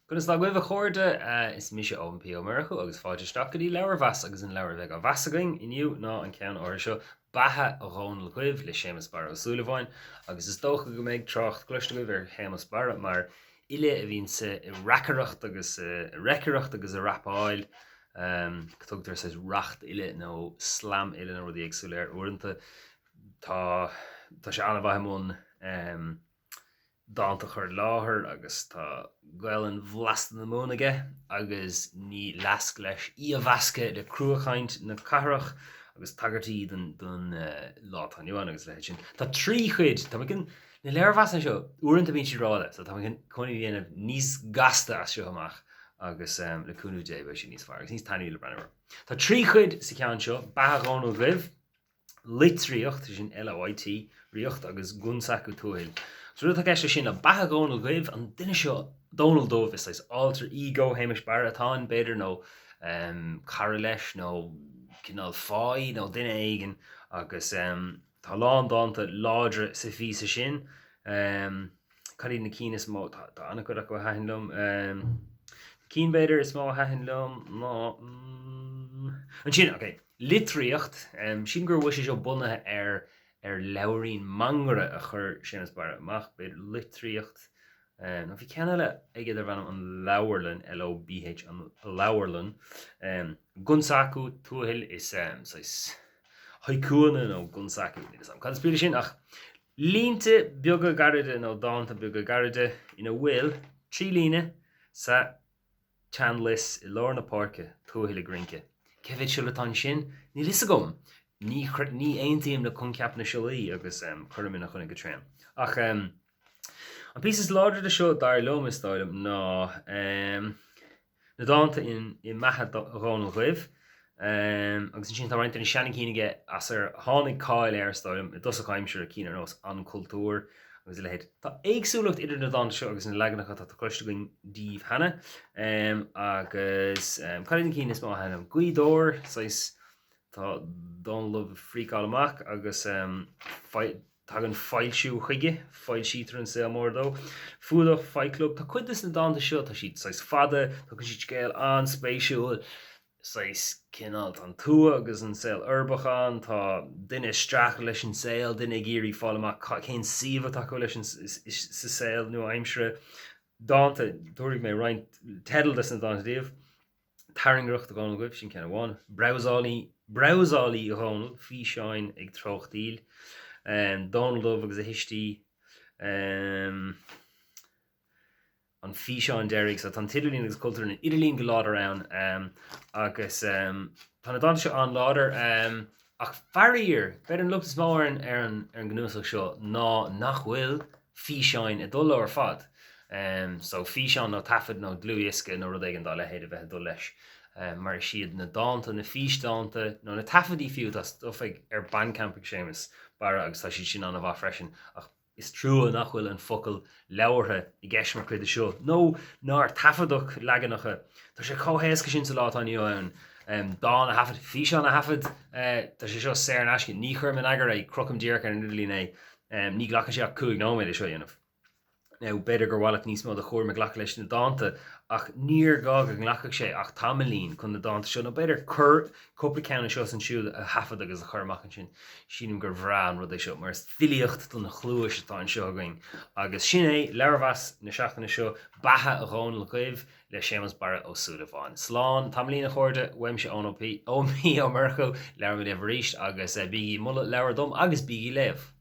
Conas tá agaibh a chairde? Is mise Eoin P. Ó Murchú agus fáilte isteach go dtí Leabharmheas agus an leabhar a bheidh á mheas againn inniu ná an ceann áirithe seo, Beatha Dhónaill Dhuibh le Séamus Barra Ó Súilleabháin agus is dócha go mbeidh trácht cloiste agaibh ar Shéamus Barra mar fhile a bhíonn ag reacaireacht agus ag reicireacht agus ag rapáil. Tugtar saghas racht-fhile nó slam-fhile nó rudaí éagsúla air uaireanta. Tá tá sé an-mhaith i mbun dánta a chur i láthair agus tá Gaelainn bhlasta na Mumhan aige agus ní leasc leis í a mheascadh le cruachaint na cathrach agus tagairtí don don lá atá inniu ann agus a leithéid sin. Tá trí chuid, tá mé chun, na léirmheasanna seo, uaireanta bíonn siad rófhada so tá mé chun chun iad a dhéanamh níos gasta as seo amach agus le cúnamh Dé beidh siad níos fearr agus níos taitneamhaí le breathnú orthu. Tá trí chuid sa cheann seo, Beatha Dhónaill Dhuibh, Litríocht, sin L-O-I-T, ríocht agus Gunsaku Tuathail. So rud atá i gceist leis sin ná beatha Dhónaill Dhuibh, an duine seo, Dónall Dubh, is saghas alter ego Shéamais Barra atá ann, b'fhéidir, nó cara leis, nó cineál fáidh, nó duine éigin, agus tá a lán dánta láidre sa phíosa sin. Cad iad na cinn is mó? Tá tá an-chuid acu a thaitin liom. Na cinn b'fhéidir is mó a thaitin liom ná ansin, ok, litríocht. Sílim go bhfuil sé seo bunaithe ar ar leabhairín Mangaire a chuir Séamus Barra amach, b'fhéidir litríocht. Nó bhí ceann eile aige darbh ainm An Leabharlann, L-O-B-H, An Leabharlann. Gunsaku Tuathail is saghas haikuanna nó gunsaku, níl 'fhios a'm cad is brí leis sin ach Línte beaga gairide nó dánta beaga gairide ina bhfuil trí líne sa tseanlios i lár na páirce, Tuathail ag rince. Cé mhéad siolla atá ansin? Níl fhios agam! Ní ní aontaím le coincheap na siollaí agus cuirim ina choinne go tréan. Ach an píosa is láidre de seo, dar liom, is dóigh liom, ná. Na dánta in i mBeatha Dhónaill Dhuibh. Agus ansin tá roinnt de na seanchinn aige as ar tháinig cáil air, is dóigh liom, i dtosach aimsire, cinn ar nós An Cultúr agus a leithéid. Tá éagsúlacht idir na dánta seo agus na leaganacha atá cloiste againn díobh cheana. Agus cad iad na cinn is mó a thaitin liom? Gaoth Dobhair, saghas, tá Dónall Dubh ag freakáil amach agus Tagann foilsiú chuige, foilsítear an saol mór dó. Fuadach, Fight Club, tá cuid de na dánta seo, tá siad saghas fada, tugann siad scéal an-spéisiúil, saghas cineál, tá an tuath agus an saol uirbeach ann, tá duine ag streachailt leis an saol, duine ag iarraidh fáil amach cén suíomh atá acu leis an sa saol nua-aimseartha. Dánta, tabharfaidh mé roinnt teidil des na dánta daoibh. Tairngreacht Dhónaill Dhuibh, sin ceann amháin. Brabhsálaí, Brabhsálaí Dhónaill, físeáin ag treochtaíl. Dónall Dubh agus a thuistí. An físeán deiridh. So tá an t-idirlíon agus cultúr an idirlín go láidir ann agus tá na dánta seo an-láidir. Ach faraor, b'fhéidir an locht is mó ar an ar an ar an gcnuasach seo ná nach bhfuil físeáin ag dul leo ar fad. So físeán nó taifead nó dlúthdhiosca nó rud éigin dá leithéid a bheith ag dul leis. Mar is iad na dánta, na físdánta nó na taifeadaí fiú, tá stuff ag ar Bandcamp ag Séamus Barra agus tá siad sin an-mhaith freisin ach Is trua nach bhfuil an focal 'leabhartha' i gceist mar chuid de seo, nó nár taifeadadh leaganacha. Tá sé chomh héasca sin sa lá atá inniu ann, dán a thaifead, físeán a thaifead. Tá sé seo saor in aisce, ní chuirim in eagar é, crochaim díreach ar an idirlíon é. Ní ghlacann sé ach 5 nóiméad é seo a dhéanamh. Now, b'fhéidir gur mhaith leat níos mó de chúram a ghlacadh leis na dánta, ach níor ghá go nglacfadh sé ach tamaillín chun na dánta seo, nó b'fhéidir cur cúpla ceann anseo is ansiúd a thaifead agus a chur amach ansin. Sílim gur bhreá an rud é seo mar is filíocht don chluais atá anseo againn. Agus sin é leabharmheas na seachtaine seo, Beatha Dhónaill Dhuibh le Séamus Barra Ó Súilleabháin. Slán tamaillín a chairde, uaimse Eoin Ó P. Ó Murchú, labhróidh mé libh arís agus bígí ag moladh leabhar dom agus bígí ag léamh.